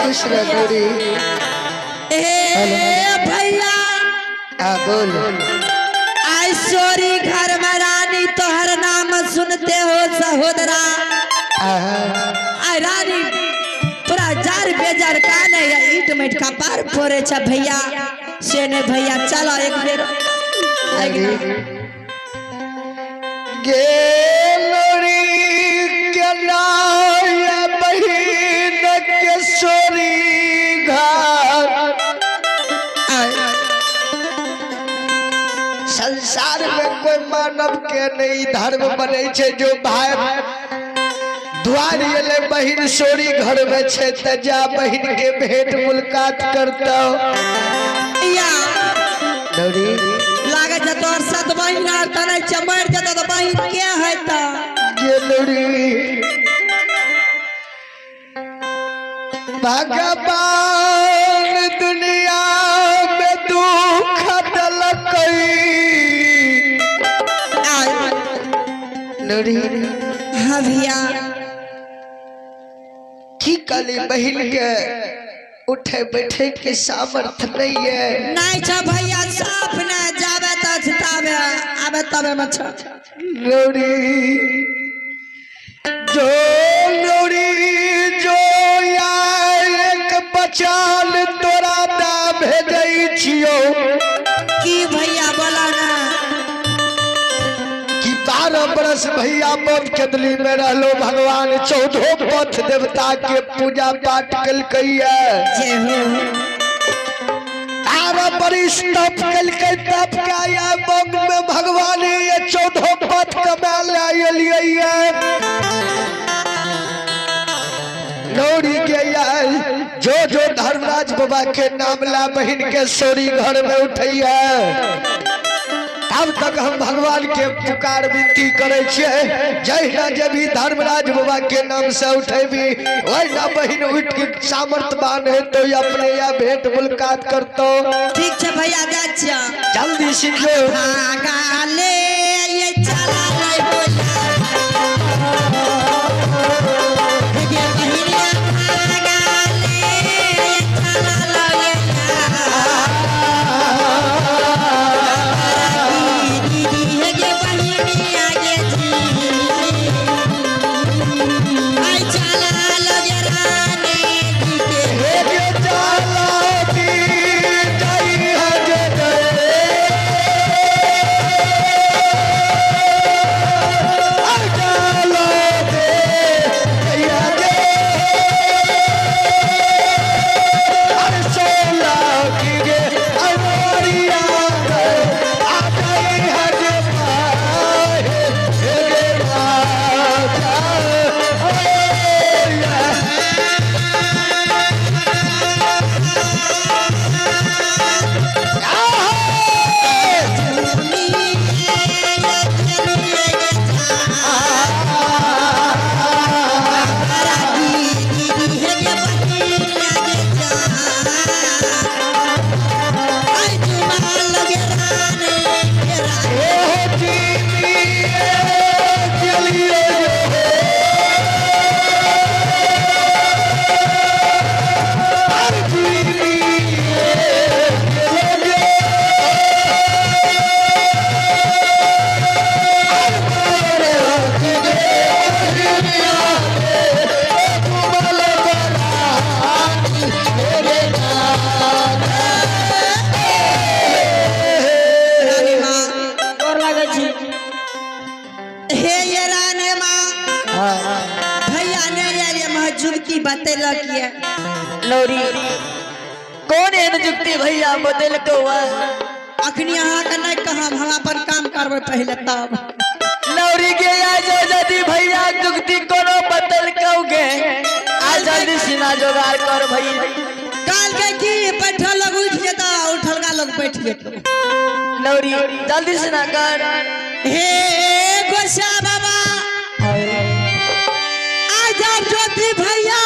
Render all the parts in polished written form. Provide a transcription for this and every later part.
खुश रह गौरी। ए भैया। हाँ बोल। आई सोरी घर में रानी तोहर नाम सुनते हो सहोदरा। आहा। आई रानी पूरा जार बेजार का नहीं है, ईट मेट का पार फोड़े छ भैया से नहीं भैया चलो एक बेर। गे लोरी के लाया बहिन के सोरी घर। संसार में कोई मानव के नहीं धर्म बने छे जो भाई द्वार एले बहिन सोरी घर में छे त जा बहिन के भेंट मुलाकात करतो। या लोरी लागे छै तोहर सत बहिन आर त नहि छै, मरि जेतौ तऽ बहिन के हेतौ? गे लोरी भगवान दुनिया में दुख देलकै। लोरी। हाँ भैया। की कहली बहिन के उठे बैठे के सामर्थ्य नहीं है। नहीं छ भैया साफ ने जाबे त ताबे आबे तबे में छ। लोरी जो लोरी जो एक बचाल तोरा दा भेजै छियो। की भैया बोला ना। कि 12 बरस भैया बन केदली में रहलो भगवान 14 पथ देवता के पूजा पाठ कलकै। जय हो। 12 बरिस तप कलकै तप के आया बंग में भगवान ये 14 पथ कमा ले एलियै। नौरी के आयल जो जो धर्मराज बाबा के नाम ला बहिन के सोरी घर में उठैया तब तक हम भगवान के पुकार विनती करे छियै। जहिना जे भी धर्मराज बाबा के नाम से उठेबी वही बहिन उठ के सामर्थ्यवान है तो अपने या भेंट मुलाकात करतो। ठीक छै भैया जाइ छियै। जल्दी सीखो। भागा ले ये चला ले बोला। हे बहिनिया भागा ले ये चला ले दीदी हे बहिनिया गे जी आई चला लगे रानी जी के। हे जे जाला दी जाई हज रे। जाला दे जइया जे। अरे सोला की गे अरोरिया रे। आ जाई हज पाए हे गे राजा ओ या। गोर लागै छी। हे ये रानी माँ भैया ने आयल ये मह जुगती बतेलक ये। लौरी कौन एहन जुगती भैया बदल हुआ? अखनी अहाँके नहि कहब, हम अपन काम करबै पहिले तब। लौरी के आ जो जदी भैया जुगती कोनो बदल गे आ जल्दी सीना जोगाड़ कर भैया। काल के की बैठल लोग उठि जेता उठलका लोग बैठ जेतो। लौरी जल्दी सीना कर। हे गोसा बाबा आ जाब ज्योति भैया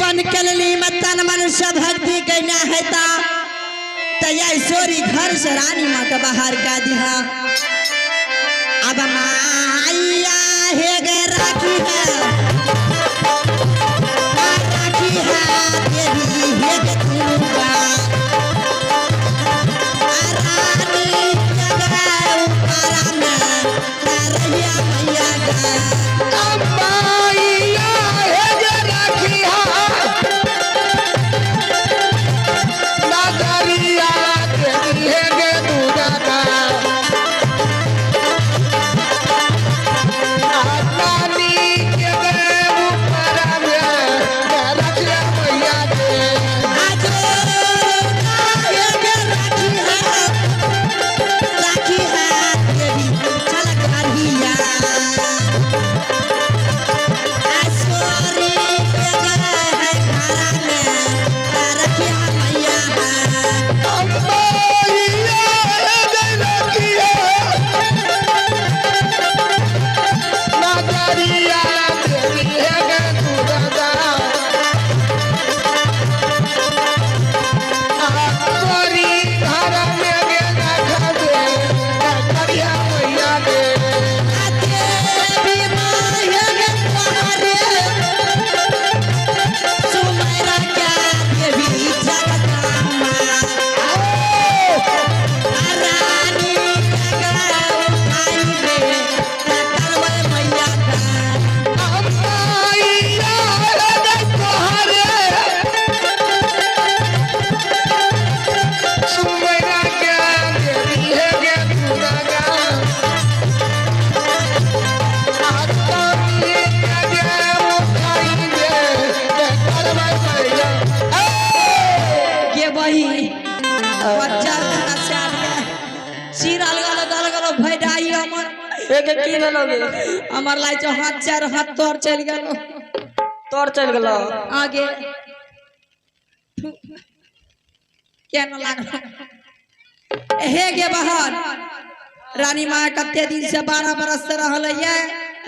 बन के लेली में तन मन से भक्ति कैना हेता त सोरी घर से रानी माँ के बाहर का दिहा। अब माइया हे गे राखी है राखी है। एके की भेलो गे? हमर लाइ छौ हाथ चार हाथ तोर चलि गेलो। तोर चलि गेलो। आगे केना लागल हे गे बहन, रानी माँ कते दिन से 12 बरस से रहल ये,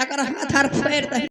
एकर हाथ आर फोड़ि दही।